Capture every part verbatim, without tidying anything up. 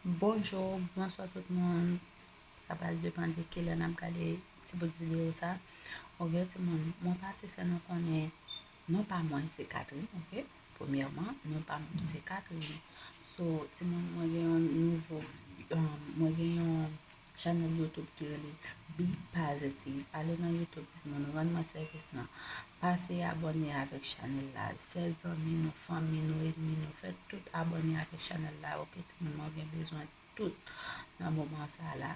Bonjou, bonswa tout moun. Sa pral depann de kilè n ap gade ti bout videyo sa. Oke, timoun, mwen pase fè nou konnen non pa mwen se Catherine, oke? Premyèman, non pa m se Catherine. So, timoun, mwen gen yon nouvo, um, mwen gen yon chanèl YouTube ki rele Be Positive. Ale nan YouTube, timoun, rann mwen sèvis lan. Pase abòne avèk chanèl la. Fè zanmi nou, fanmi nou, ènmi nou, fè tout abòne avèk chanèl la, oke, timoun? Mwen gen bezwen tout nan moman sa la.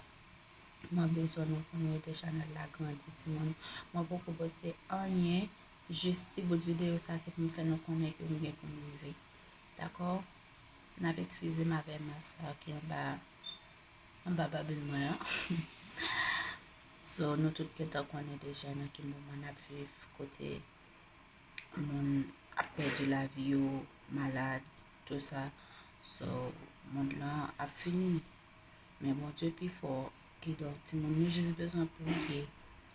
Mwen bezwen nou pou nou ede chanèl la grandi, timoun. Mwen poko poste anyen, jis ti bout videyo sa se pou m fè nou konnen ke m gen pou m rive. Dakò? N ap eskize m avè mas la ki anba, anba babin mwen an. So, nou tout gentan konnen deja nan ki moman n ap viv, kote moun ap pèdi lavi yo, malad, tou sa. So, mond lan ap fini. Men Bondye pi fò, kidonk, timoun, nou jis bezwen priye.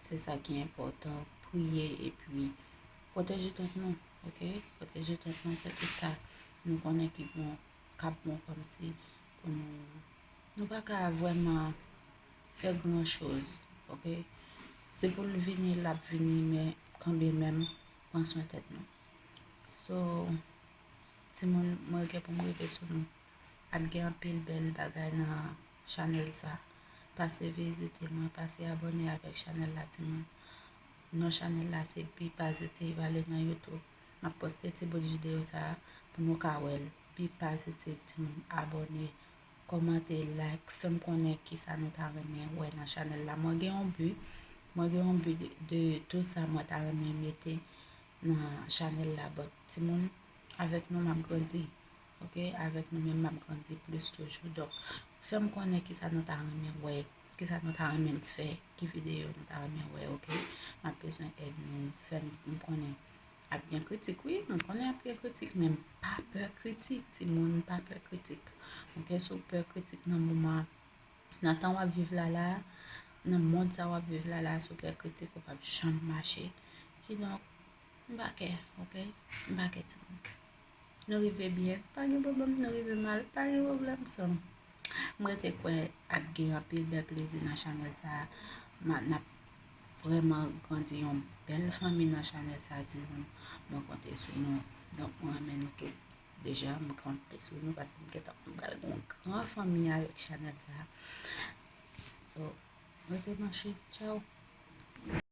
Se sa ki enpòtan, priye epi pwoteje tèt nou, oke? Pwoteje tèt nou, fè tout sa nou konnen ki bon, k ap bon kòmsi pou nou, nou pa ka vrèman fè gran choz, oke? Se pou l vini, l ap vini, men kanmenm, pran swen tèt nou. So, timoun, mwen gen pou m rive sou nou. Ap gen anpil bèl bagay nan chanèl sa. Pase vizite mwen, pase abòne avèk chanèl la, timoun. Non chanèl la se Be Positive, ale nan YouTube. M ap poste ti bout videyo sa pou nou ka wè l. Be Positive, timoun, abòne, kòmante, like, fè m konnen kisa nou ta renmen wè nan chanèl la. Mwen gen yon bi, mwen gen yon bi de, de tout sa mwen ta renmen mete nan chanèl la, but timoun, avèk nou m ap grandi, oke? Avèk nou menm m ap grandi plis toujou. Donk, fè m konnen kisa nou ta renmen wè, kisa nou ta renmen m fè, ki videyo nou ta renmen wè, oke? M ap bezwen èd nou, fè m konnen. Ap gen kritik, wi, m konnen ap gen kritik, men pa pè kritik, timoun, pa pè kritik. Oke, si w pè kritik nan moman, nan tan w ap viv la la, nan mond sa w ap viv la la, si w pè kritik, ou p ap janm mache. Kidonk, m pa kè, oke? M pa kè, timoun. Nou rive byen, pa gen pwoblèm, nou rive mal, pa gen pwoblèm, san. M rete kwè ap gen anpil bèl plezi nan chanèl sa a. M a, n ap vrèman grandi yon bèl fanmi nan chanèl sa a, timoun. Mwen konte sou nou. Donk, mwen renmen nou tout. Deja, m konte sou nou paske m gentan, m pral gen yon gran fanmi avèk chanèl sa a. So, rete branche. Tchaw!